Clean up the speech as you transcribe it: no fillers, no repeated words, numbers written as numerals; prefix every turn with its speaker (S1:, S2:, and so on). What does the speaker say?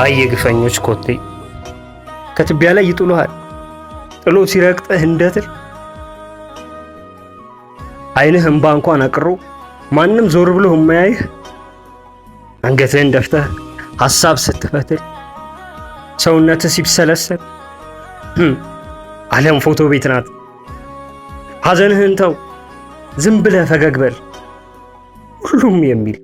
S1: አይ የግፈኞች ኮቴ ከትቢያ ላይ ይጥሉሃል። ጥሎ ሲረግጥህ እንደ ትል ዓይንህ እምባ እንኳን አቅሮ ማንም ዞር ብሎ የማያይህ፣ አንገትህን ደፍተህ ሐሳብ ስትፈትል፣ ሰውነትህ ሲብሰለሰል፣ ዓለም ፎቶ ቤት ናት። ሐዘንህን ተው፣ ዝም ብለህ ፈገግ በል ሁሉም የሚል።